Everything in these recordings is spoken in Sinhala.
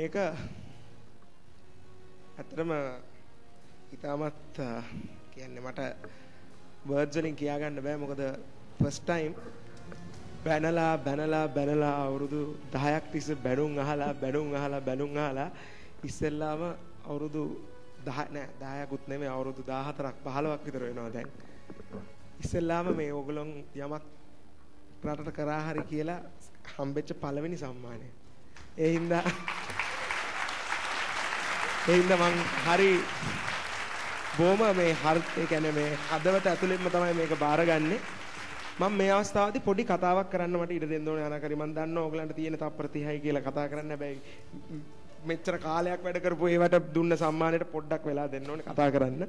මේක ඇත්තටම ඉතාමත් කියන්නේ මට වර්ඩ්ස් වලින් කියා ගන්න බෑ. මොකද ෆස්ට් ටයිම් බැනලා බැනලා බැනලා අවුරුදු 10ක් තිස්සේ බැනුම් අහලා බැනුම් අහලා බැනුම් අහලා ඉස්සෙල්ලාම අවුරුදු 10 නෑ 10කුත් නෙමෙයි අවුරුදු 14ක් 15ක් විතර වෙනවා දැන්. ඉස්සෙල්ලාම මේ ඕගොල්ලෝ යමක් රටට කරා හරි කියලා හම්බෙච්ච පළවෙනි සම්මානය. ඒ හින්දා මං හරි බොහොම මේ ඒ කියන්නේ මේ හදවත ඇතුළෙන්ම තමයි මේක බාරගන්නේ. මම මේ අවස්ථාවේදී පොඩි කතාවක් කරන්න මට ඉඩ දෙන්න ඕනේ අනාකරි. මං දන්නවා ඕගලන්ට තියෙන තප්පර 30යි කියලා කතා කරන්න. හැබැයි මෙච්චර කාලයක් වැඩ කරපු ඒවට දුන්න සම්මානයට පොඩ්ඩක් වෙලා දෙන්න ඕනේ කතා කරන්න.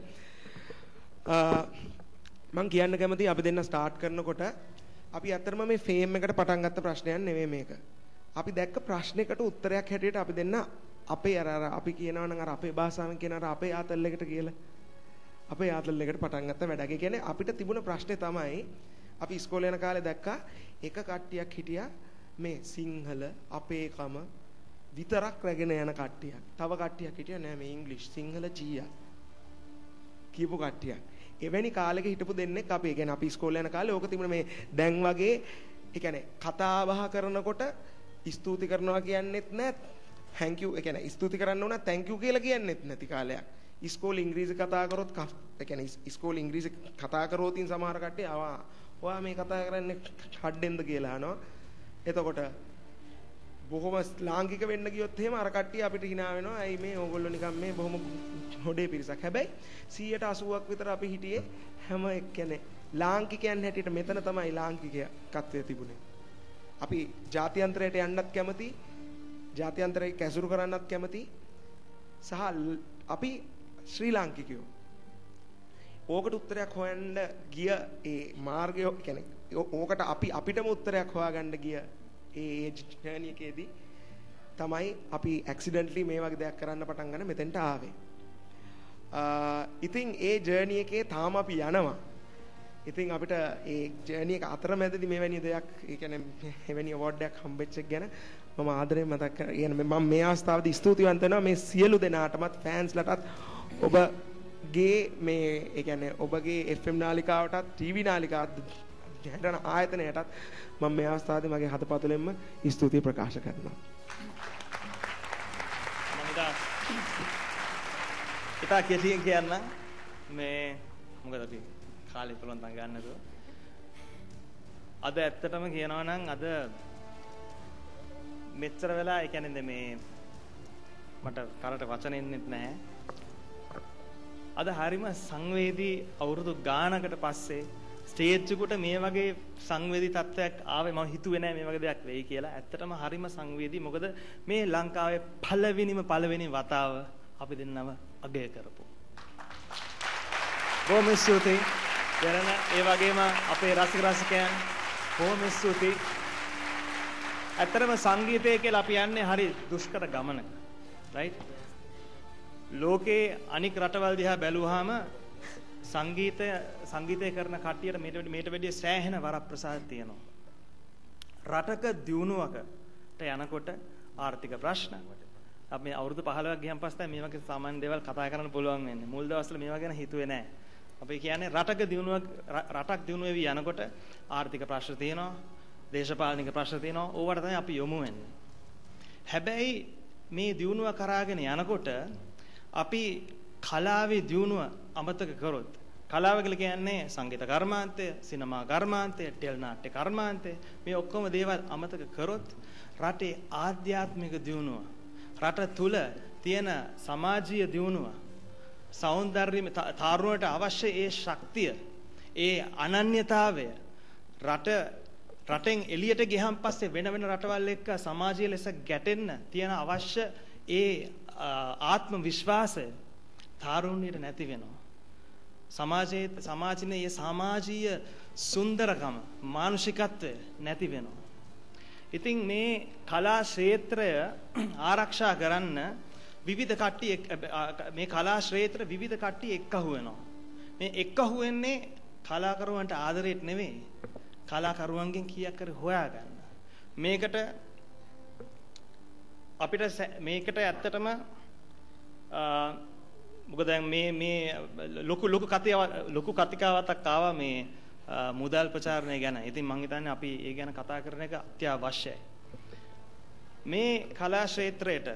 මං කියන්න කැමතියි අපි දෙන්න ස්ටාර්ට් කරනකොට අපි ඇත්තටම මේ ෆේම් එකට පටන් ගත්ත ප්‍රශ්නයක් නෙමෙයි මේක. අපි දැක්ක ප්‍රශ්නයකට උත්තරයක් හැටියට අපි දෙන්න අපේ අර අර අපි කියනවා නම් අර අපේ භාෂාවෙන් කියන අර අපේ ආතල් එකට කියලා අපේ ආතල් එකට පටන් ගත්ත වැඩක්. ඒ කියන්නේ අපිට තිබුණ ප්‍රශ්නේ තමයි අපි ඉස්කෝලේ යන කාලේ දැක්කා එක කට්ටියක් හිටියා මේ සිංහල අපේකම විතරක් රැගෙන යන කට්ටියක්. තව කට්ටියක් හිටියා නෑ මේ ඉංග්‍රීසි සිංහල චීයා කියපු කට්ටියක්. එවැනි කාලෙක හිටපු දෙන්නෙක් අපි. ඒ කියන්නේ අපි ඉස්කෝලේ යන කාලේ ඕක තිබුණ මේ දැන් වගේ ඒ කියන්නේ කතා බහ කරනකොට ස්තුති කරනවා කියන්නෙත් නෑ, thank you. ඒ කියන්නේ ස්තුති කරන්න ඕන thank you කියලා කියන්නෙත් නැති කාලයක්. ඉස්කෝලේ ඉංග්‍රීසි කතා කරොත් ඒ කියන්නේ ඉස්කෝලේ ඉංග්‍රීසි කතා කරොත් ඉතින් සමහර කට්ටිය ආවා ඔයා මේ කතා කරන්නේ හඩ්ඩෙන්ද කියලා අහනවා. එතකොට බොහොම ලාංකික වෙන්න ගියොත් එහෙම අර කට්ටිය අපිට hina වෙනවා. ඇයි මේ ඕගොල්ලෝ නිකන් මේ බොහොම හොඩේ පිරිසක්. හැබැයි 180ක් විතර අපි හිටියේ හැම එක්කෙනේ ලාංකිකයන් හැටියට. මෙතන තමයි ලාංකිකත්වය තිබුණේ. අපි ජාත්‍යන්තරයට යන්නත් කැමති, ජාත්‍යන්තරයේ කැසුරු කරන්නත් කැමති සහ අපි ශ්‍රී ලාංකිකයෝ. ඕකට උත්තරයක් හොයන්න ගිය ඒ මාර්ගය කියන්නේ ඕකට අපි අපිටම උත්තරයක් හොයාගන්න ගිය ඒ ජර්නි එකේදී තමයි අපි ඇක්සිඩන්ට්ලි මේ වගේ දෙයක් කරන්න පටන් ගන්න මෙතෙන්ට ආවේ. ඉතින් ඒ ජර්නි එකේ තාම අපි යනවා. ඉතින් අපිට ඒ ජර්නි එක අතරමැදදී මෙවැනි දෙයක්, ඒ කියන්නේ එවැනි අවෝඩ් එකක් හම්බෙච්ච එක ගැන මම ආදරෙන් මතක් කර, කියන්නේ මම මේ අවස්ථාවේදී ස්තුතිවන්ත වෙනවා මේ සියලු දෙනාටමත්, ෆෑන්ස්ලටත්, ඔබගේ මේ ඒ කියන්නේ ඔබගේ FM නාලිකාවටත්, ටීවී නාලිකාවටත්, ජනන ආයතනයටත් මම මේ අවස්ථාවේදී මගේ හදපතුලෙන්ම ස්තුතිය ප්‍රකාශ කරනවා. මම ඉතා කෙටියෙන් කියන්න මේ මොකද අපි කාලේ පුළුවන් තරම් ගන්න නේද? අද ඇත්තටම කියනවා නම් අද මෙච්චර වෙලා ඒ කියන්නේ මේ මට කරට වචන එන්නෙත් නැහැ. අද හරිම සංවේදී අවුරුදු ගානකට පස්සේ ස්ටේජ් එකට මේ වගේ සංවේදී තත්ත්වයක් ආවේ මම හිතුවේ නෑ මේ වගේ දෙයක් වෙයි කියලා. ඇත්තටම හරිම සංවේදී. මොකද මේ ලංකාවේ පළවෙනිම වතාව අපි දෙන්නව අගය කරපු. බොහොම ස්තුතියි. දෙරණ ඒ වගේම අපේ රසික රසිකයන් බොහොම ස්තුතියි. ඇත්තටම සංගීතය කියලා අපි යන්නේ හරි දුෂ්කර ගමනක. රයිට්? ලෝකේ අනික් රටවල් දිහා බැලුවාම සංගීතය කරන කට්ටියට මේට වැඩිය සෑහෙන වරප්‍රසාද තියෙනවා. රටක දියුණුවකට යනකොට ආර්ථික ප්‍රශ්න අපි මේ අවුරුදු 15ක් ගියන් පස්සේ තමයි මේ වගේ සාමාන්‍ය දේවල් කතා කරන්න පුළුවන් වෙන්නේ. මුල් දවස්වල මේවා ගැන හිතුවේ නෑ. අපි කියන්නේ රටක දියුණුවක් රටක් දියුණු වෙවි යනකොට ආර්ථික ප්‍රශ්න තියෙනවා, දේශපාලනික ප්‍රශ්න තියෙනවා. ඕවට තමයි අපි යොමු වෙන්නේ. හැබැයි මේ දියුණුව කරාගෙන යනකොට අපි කලාවේ දියුණුව අමතක කරොත්, කලාව කියලා කියන්නේ සංගීත කර්මාන්තය, සිනමා කර්මාන්තය, ටෙලි නාට්‍ය කර්මාන්තය, මේ ඔක්කොම දේවල් අමතක කරොත් රටේ ආධ්‍යාත්මික දියුණුව, රට තුල තියෙන සමාජීය දියුණුව, සෞන්දර්ය තාරුණයට අවශ්‍ය ඒ ශක්තිය, ඒ අනන්‍යතාවය රටෙන් එළියට ගියන් පස්සේ වෙන වෙන රටවල් එක්ක සමාජීය ලෙස ගැටෙන්න තියෙන අවශ්‍ය ඒ ආත්ම විශ්වාසය තාරුණ්‍යයට නැති වෙනවා. සමාජයේ මේ සමාජීය සුන්දරකම, මානුෂිකත්වය නැති වෙනවා. ඉතින් මේ කලා ක්ෂේත්‍රය ආරක්ෂා කරන්න විවිධ කට්ටිය මේ කලා ක්ෂේත්‍ර විවිධ කට්ටිය එක්කහුව වෙනවා. මේ එක්කහුව වෙන්නේ කලාකරුවන්ට ආදරයට නෙවෙයි, කලාකරුවන්ගෙන් කීයක් හරි හොයාගන්න. මේකට අපිට මේකට ඇත්තටම මොකද දැන් මේ මේ ලොකු ලොකු ලොකු කතිකාවතක් ආවා මේ මුදල් ප්‍රචාරණය ගැන. ඉතින් මං හිතන්නේ අපි ඒ ගැන කතා කරන එක අත්‍යවශ්‍යයි. මේ කලා ක්ෂේත්‍රයට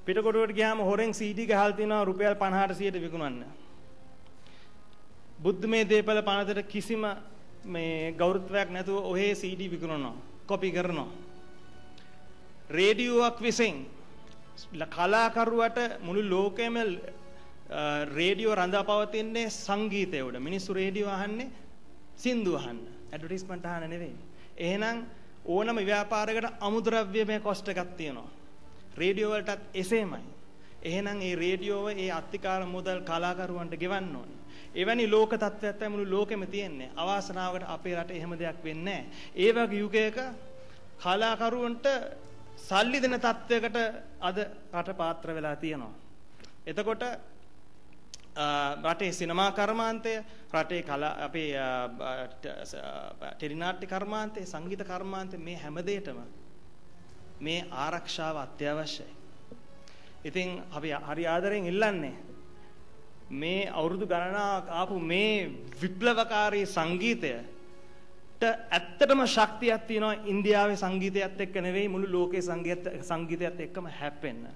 පිටකොටුවට ගියාම හොරෙන් CD ගහලා තිනවා රුපියල් 50ට 100ට විකුණන්න. බුද්ධමේ දේපල පනතට කිසිම මේ ගෞරවයක් නැතුව ඔහේ CD විකුණනවා, කොපි කරනවා. රේඩියෝවක් විසින් කලාකරුවට මුළු ලෝකෙම රේඩියෝ රඳා පවතින්නේ සංගීතය උඩ. මිනිස්සු රේඩියෝ අහන්නේ සින්දු අහන්න, ඇඩ්වර්ටයිස්මන්ට් අහන්න නෙවෙයි. එහෙනම් ඕනම ව්‍යාපාරයකට අමුද්‍රව්‍යමය කොස්ට් එකක් තියෙනවා. රේඩියෝ වලටත් එසේමයි. එහෙනම් ඒ රේඩියෝව ඒ අත්තිකාර මුදල් කලාකරුවන්ට ගෙවන්න ඕනේ. එවැනි ලෝක තත්ත්වයක් තමයි මුළු ලෝකෙම තියෙන්නේ. අවාසනාවකට අපේ රටේ එහෙම දෙයක් වෙන්නේ නැහැ. ඒ වගේ යුගයක කලාකරුවන්ට සල්ලි දෙන තත්ත්වයකට අද රට පාත්‍ර වෙලා තියෙනවා. එතකොට රටේ සිනමා කර්මාන්තය, රටේ කලා අපේ ටෙලිනාට්‍ය කර්මාන්තය, සංගීත කර්මාන්තය මේ හැම දෙයකටම මේ ආරක්ෂාව අත්‍යවශ්‍යයි. ඉතින් අපි හරි ආදරෙන් ඉල්ලන්නේ මේ අවුරුදු ගණනාවක් ආපු මේ විප්ලවකාරී සංගීතයට ඇත්තටම ශක්තියක් තියෙනවා ඉන්දියාවේ සංගීතයත් එක්ක නෙවෙයි මුළු ලෝකයේ සංගීතයත් එක්කම හැප්පෙන්න.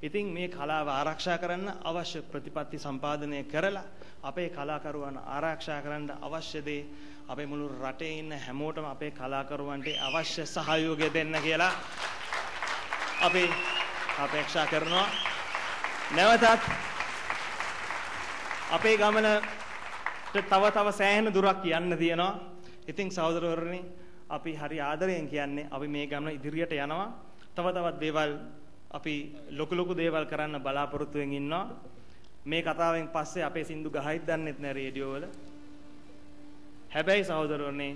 ඉතින් මේ කලාව ආරක්ෂා කරන්න අවශ්‍ය ප්‍රතිපත්ති සම්පාදනය කරලා අපේ කලාකරුවන් ආරක්ෂා කරන්න අවශ්‍ය දේ අපේ මුළු රටේ ඉන්න හැමෝටම අපේ කලාකරුවන්ට අවශ්‍ය සහයෝගය දෙන්න කියලා අපි අපේක්ෂා කරනවා. නැවතත් අපේ ගමනට තව තව සෑහෙන දුරක් යන්න තියෙනවා. ඉතින් සහෝදරවරුනි, අපි හරි ආදරයෙන් කියන්නේ අපි මේ ගමන ඉදිරියට යනවා. තව තවත් දේවල් අපි ලොකු ලොකු දේවල් කරන්න බලාපොරොත්තුවෙන් ඉන්නවා. මේ කතාවෙන් පස්සේ අපේ සින්දු ගහයිත් දන්නෙත් නෑ රේඩියෝ වල. හැබැයි සහෝදරවරුනි,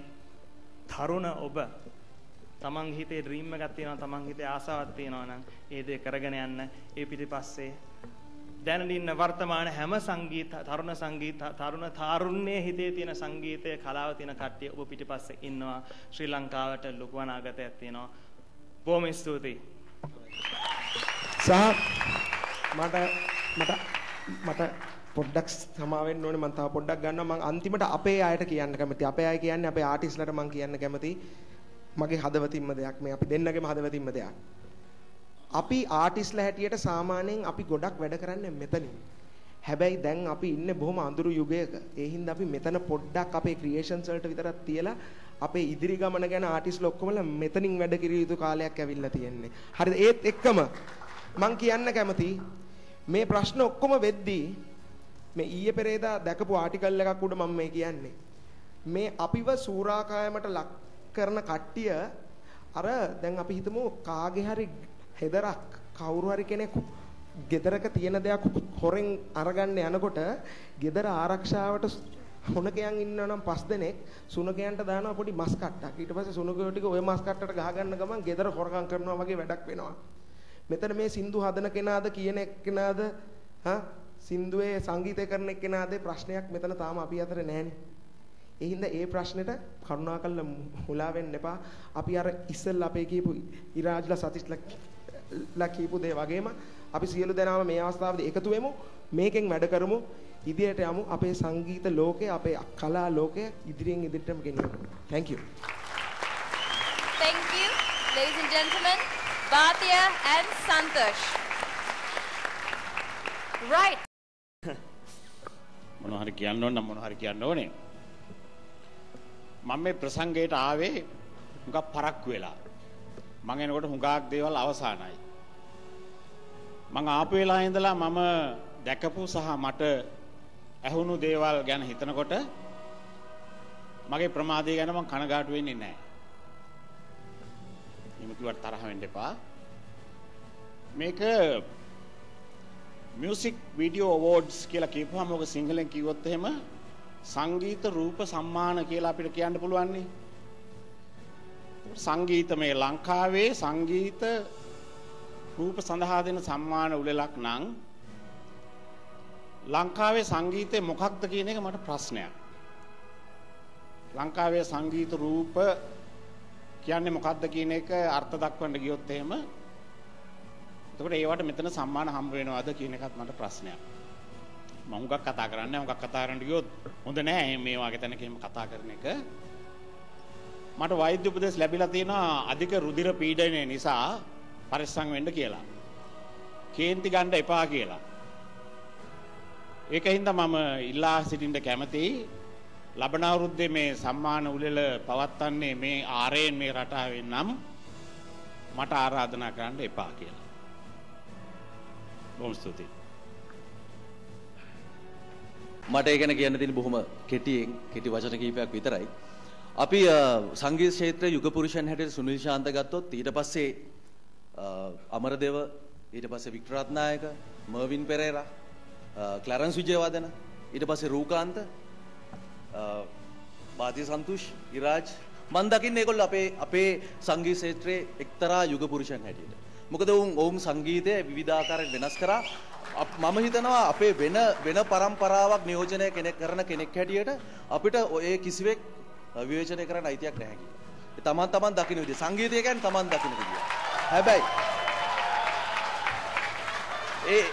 තරුණ ඔබ තමන් හිතේ ඩ්‍රීම් එකක් තියෙනවා, තමන් හිතේ ආසාවක් තියෙනවා නම් ඒ දේ කරගෙන යන්න. ඒ පිටිපස්සේ දැනට ඉන්න වර්තමාන හැම සංගීත තරුණ සංගීත තරුණ තාරුණ්‍යයේ හිතේ තියෙන සංගීතය කලාව තියෙන කට්ටිය ඔබ පිටිපස්සේ ඉන්නවා. ශ්‍රී ලංකාවට ලොකු අනාගතයක් තියෙනවා. බොහොම ස්තුතියි. සහ මට මට මට පොඩ්ඩක් සමා වෙන්න ඕනේ, මං තව පොඩ්ඩක් ගන්නවා. මං අන්තිමට අපේ අයට කියන්න කැමතියි. අපේ අය කියන්නේ අපේ ආටිස්ට්ලට මං කියන්න කැමතියි. මගේ හදවතින්ම දෙයක් මේ අපි දෙන්නගේම හදවතින්ම දෙයක්. අපි ආටිස්ට්ලා හැටියට සාමාන්‍යයෙන් අපි ගොඩක් වැඩ කරන්නේ මෙතනින්. හැබැයි දැන් අපි ඉන්නේ බොහොම අඳුරු යුගයක. ඒ හින්දා අපි මෙතන පොඩ්ඩක් අපේ ක්‍රියේෂන්ස් වලට විතරක් තියලා අපේ ඉදිරි ගමන ගැන ආටිස්ට්ලා ඔක්කොමලා මෙතනින් වැඩ කිරිය යුතු කාලයක් ඇවිල්ලා තියෙන්නේ. හරිද? ඒත් එක්කම මං කියන්න කැමති මේ ප්‍රශ්න ඔක්කොම වෙද්දී මේ ඊයේ පෙරේදා දැකපු ආටිකල් එකක් උඩ මම මේ කියන්නේ. මේ අපිව සූරාකෑමට ලක් කරන කට්ටිය අර දැන් අපි හිතමු කාගේ හරි හෙදරක් කවුරු හරි කෙනෙක් ගෙදරක තියෙන දෙයක් හොරෙන් අරගන්න යනකොට ගෙදර ආරක්ෂාවට හුනකයන් ඉන්නවා නම් 5 දෙනෙක් සුනකයන්ට දානවා පොඩි මස් කට්ටක්. ඊට පස්සේ සුනකයෝ ටික ඔය මස් කට්ටට ගහ ගන්න ගමන් ගෙදර හොරකම් කරනවා වගේ වැඩක් වෙනවා. මෙතන මේ සින්දු හදන කෙනාද කියන එක්කෙනාද හා සින්දුවේ සංගීතය කරන එක්කෙනාද ප්‍රශ්නයක් මෙතන තාම අපි අතර නෑනේ. ඒ හින්දා ඒ ප්‍රශ්නෙට කරුණාකරලා හුලා වෙන්න එපා. අපි අර ඉස්සෙල්ලා අපේ කියපු ඉරාජ්ලා සතිස්ලා කියපු දේ වගේම අපි සියලු දෙනාම මේ අවස්ථාවේදී එකතු වෙමු. මේකෙන් වැඩ කරමු. ඉදිරියට යමු. අපේ සංගීත ලෝකය, අපේ කලා ලෝකය ඉදිරියෙන් ඉදිරියටම ගෙනියමු. Thank you. Thank you, ladies and gentlemen, Bhathiya and Santhush. Right. මොනවා හරි කියන්න ඕන නම් මොනවා හරි කියන්න ඕනේ. මම මේ ප්‍රසංගයට ආවේ හුඟක් පරක්කු වෙලා. මං එනකොට හුඟක් දේවල් අවසానයි. මං ආපු වෙලාවේ ඉඳලා මම දැකපු සහ මට ඇහුණු දේවල් ගැන හිතනකොට මගේ ප්‍රමාදය ගැන මං කනගාටු වෙන්නේ නැහැ. එහෙම කිව්වට තරහ වෙන්න එපා. මේක මියුසික් වීඩියෝ අවෝඩ්ස් කියලා කියපුවාම ඔක සිංහලෙන් කිව්වොත් එහෙම සංගීත රූප සම්මාන කියලා අපිට කියන්න පුළුවන් නේ. සංගීත මේ ලංකාවේ සංගීත රූප සඳහා දෙන සම්මාන උලෙලක් නම් ලංකාවේ සංගීතය මොකක්ද කියන එක මට ප්‍රශ්නයක්. ලංකාවේ සංගීත රූප කියන්නේ මොකක්ද කියන එක අර්ථ දක්වන්න ගියොත් එහෙම එතකොට ඒවට මෙතන සම්මාන හම්බ වෙනවද කියන එකත් මට ප්‍රශ්නයක්. මම හුඟක් කතා කරන්නේ නැහැ. හුඟක් කතා කරන්න ගියොත් හොඳ නෑ මේ වගේ තැනක එහෙම කතා කරන එක. මට වෛද්‍ය උපදෙස් ලැබිලා තියෙනවා අධික රුධිර පීඩනය නිසා පරිස්සම් වෙන්න කියලා. කේන්ති ගන්න එපා කියලා. ඒකින්ද මම ඉල්ලා සිටින්න කැමතියි ලබන අවුරුද්දේ මේ සම්මාන උළෙල පවත්වන්නේ මේ ආරයෙන් මේ රටාවෙන් නම් මට ආරාධනා කරන්න එපා කියලා. බොහොම ස්තුතියි. මට ඒ ගැන කියන්න තියෙන බොහොම කෙටියෙන් කෙටි වචන කිහිපයක් විතරයි. අපි සංගීත ක්ෂේත්‍රයේ යුග පුරුෂයන් හැටියට සුනිල් ශාන්ත ගත්තොත් ඊට පස්සේ අමරදේව, ඊට පස්සේ වික්ටර් රත්නායක, මර්වින් පෙරේරා, ක්ලැරන්ස් විජේවර්ධන, ඊට පස්සේ රූකාන්ත, බාතිය සන්තුෂ්, ඉරාජ් මන් දකින්නේ ඒගොල්ලෝ අපේ අපේ සංගීත ක්ෂේත්‍රයේ එක්තරා යුග පුරුෂයන් හැටියට. මොකද ඔවුන් සංගීතය විවිධාකාරයෙන් වෙනස් කරා. මම හිතනවා අපේ වෙන වෙන පරම්පරාවක් නියෝජනය කෙනෙක් කරන කෙනෙක් හැටියට අපිට ඒ කිසිවෙක් විවේචනය කරන්න අයිතියක් නැහැ කියලා. ඒ තමන් තමන් දකින විදිය. සංගීතය කියන්නේ තමන් දකින විදිය. හැබැයි ඒ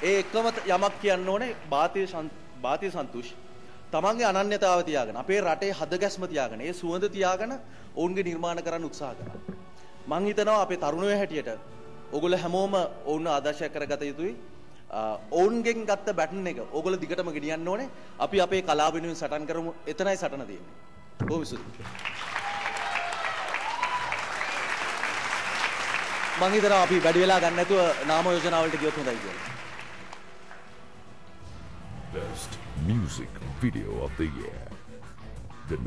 ඒ එකම යමක් කියන්න ඕනේ බාතිය සන්තුෂ් තමන්ගේ අනන්‍යතාව තියාගෙන අපේ රටේ හදගැස්ම තියාගෙන ඒ සුවඳ තියාගෙන ඔවුන්ගේ නිර්මාණ කරන්න උත්සාහ කරා. මං හිතනවා අපේ තරුණයෝ හැටියට ඔයගොල්ලෝ හැමෝම ඔවුන් ආදර්ශයක් කරගත යුතුයි. ඔවුන්ගෙන් ගත්ත බැටන් එක ඔයගොල්ලෝ දිගටම ගෙනියන්න ඕනේ. අපි අපේ කලාව වෙනුවෙන් සටන් කරමු. එතනයි සටන තියෙන්නේ. බොහොම ස්තුතියි. මං හිතනවා අපි වැඩි වෙලා ගන්න නැතුව නාම යෝජනා වලට ගියොත් හොඳයි කියලා. Best Music Video of the Year. The